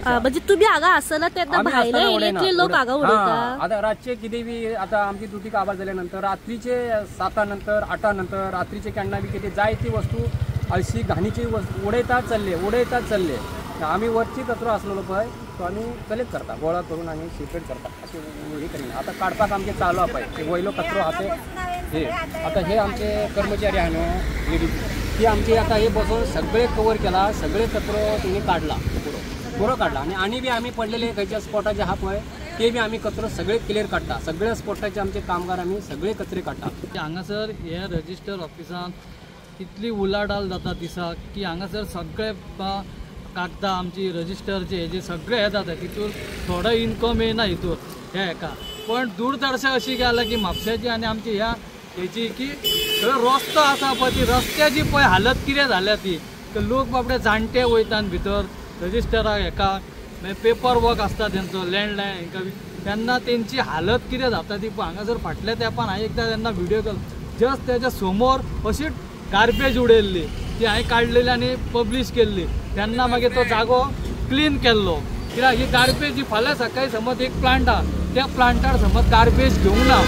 म्हणजे तुम्ही हांगा आसना तेन्ना भायले येयले लोक हांगा उडयता. आतां रातचे कितें बी आतां आमची ड्युटी काबार जाल्या नंतर रात्रीचे 7 नंतर 8 नंतर रात्रीचे केन्ना बी कितें जाय ती वस्तू अशी घाणीची वस्तू उडयतात चल्ले उडयतात चल्ले. आमी वरची कचरो आसलेलो पळय तो आमी कलेक्ट करता, गोळा करून आमी सेपरेट करता, अशें हे करिना. आतां काडपाक आमचें चालू आहा पळय ते वयलो कचरो आहा ते हे आतां हे आमचे कर्मचारी आहा न्हू लेडीज ती आमची आतां हे बसून सगळे कवर केला, सगळे कचरो तिणी काडला, पुरो पुरो काडला. आनी आनी बी आमी पडलेले खंयच्या स्पॉटाचे आहा पळय ते बी आमी कचरो सगळे क्लियर काडटा, सगळ्या स्पॉटाचे आमचे कामगार आमी सगळे कचरे काडटा. हांगासर हे रजिस्टर ऑफिसान इतली उलाढाल जाता दिसाक की हांगासर सगळे कागदां आमची रजिस्टरचे हेजे सगळे हे जाता, तितूर थोडो इनकम येयना हितूर हे हेका. पण दूरदर्शक अशी गेला की म्हापश्याची आनी आमची ह्या हेची की थंय रस्तो आसा पळय ती रस्त्याची पळय हालत कितें जाल्या ती, लोक बाबडे जाणटे वयता भितर रजिस्टराक हेका, मागीर पेपर वर्क आसता तेंचो लँडलायन हेंका, तेन्ना तेंची हालत कितें जाता ती पळय. हांगासर फाटल्या तेंपान हांवें एकदां तेन्ना व्हिडियो केलो, जस्ट तेच्या समोर अशीच गार्बेज उडयल्ली ती हांवें काडलेली आनी पब्लीश केल्ली, तेन्ना मागीर तो जागो क्लीन केल्लो. कित्याक ही गार्बेज ही फाल्यां सकाळीं समज एक प्लांट आहा त्या प्लांटार समज गार्बेज घेवंक ना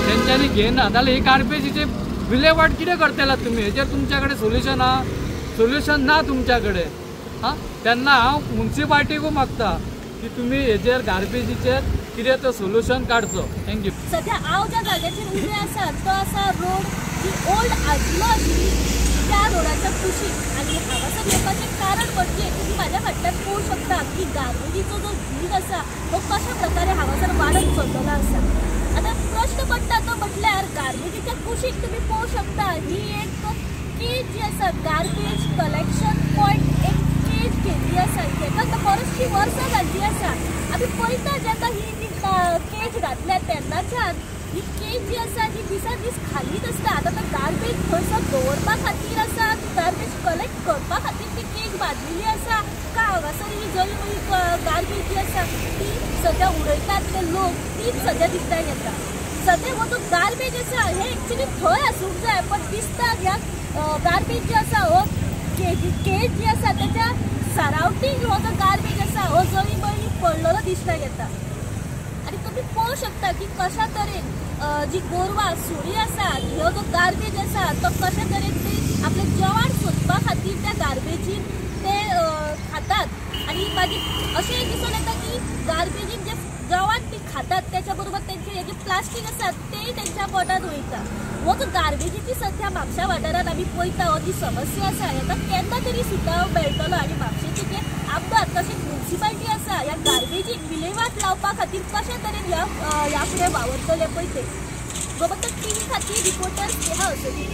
तेंच्यांनी घेयना जाल्यार ही गार्बेजीची विलेवाट कितें करतले तुमी, हेजेर तुमच्या कडेन सोल्युशन आहा? सोल्युशन ना तुमच्या कडेन. आं, तेन्ना हांव मुन्सिपाल्टीकूय मागता की तुमी हेजेर गार्बेजीचेर कितें तो सोल्युशन काडचो. Thank you. सध्या हांव ज्या जाग्याचेर उबें आसा तो आसा रोड जी ओल्ड आजिलो आशिल्ली त्या रोडाच्या कुशीक. आनी हांगासर येवपाचें कारण म्हणजे तुमी म्हाज्या फाटल्यान पळोवंक शकता की गार्बेजीचो जो धीर आसा तो कशा प्रकारे हांगासर वाडत चललेलो आसा. आतां प्रश्न पडटा तो म्हटल्यार गार्बेजीच्या कुशीक तुमी पळोवंक शकता ही एक केज जी आसा गार्बेज कलेक्शन पॉयंट एक केज घेतली आसा, हेका आतां बरीचशीं वर्सां जाल्ली आसा. आमी पळयता जेन्ना ही जी केज घातल्या तेन्नाच्यान ही केज जी आसा ती दिसान दीस खालीच आसता. आतां तो गार्बेज थंयसर दवरपा खातीर आसा, गार्बेज कलेक्ट करपा खातीर ती केज बांदलेली आसा का हांगासर ही जळी गार्बेज जी आसा ती सद्या उडयतात ते लोक तीच सद्या दिसता येता. सद्या हो जो गार्बेज आसा हे एक्चुली थंय आसूंक जाय, पण दिसता ह्या गार्बेज जी आसा हो केज जी आसा तेच्या सरावंडींग हो जो गार्बेज आसा हो जळी बळी पडलेलो दिसता येता. आनी तुमी पळोवंक शकता की कशा तरेन जी गोरवां सुणी आसा ह्यो जो गार्बेज आसा तो कशा तरेन ते आपलें जेवण सोदपा खातीर त्या गार्बेजीन ते खातात. आनी मागीर अशें दिसून येता की गार्बेजीन जे जेवण ती खातात त्याच्या बरोबर तेंचे हे जे प्लास्टीक आसा तेय तेंच्या पोटांत वयता. हो जो गार्बेजीची सध्या म्हापशा वाठारांत आमी पळयता हो जी समस्या आसा हेका केन्ना तरी सुटाव मेळटलो. आनी म्हापशेचे जे आमदार तशेंच मुन्सिपाल्टी आसा ह्या गार्बेजीक विलेवाट लावपा खातीर कशे तरेन ह्या फुडें वावरतले पळय ते. गोमंतक टीव्ही खातीर रिपोर्टर स्नेहा असोलीकर.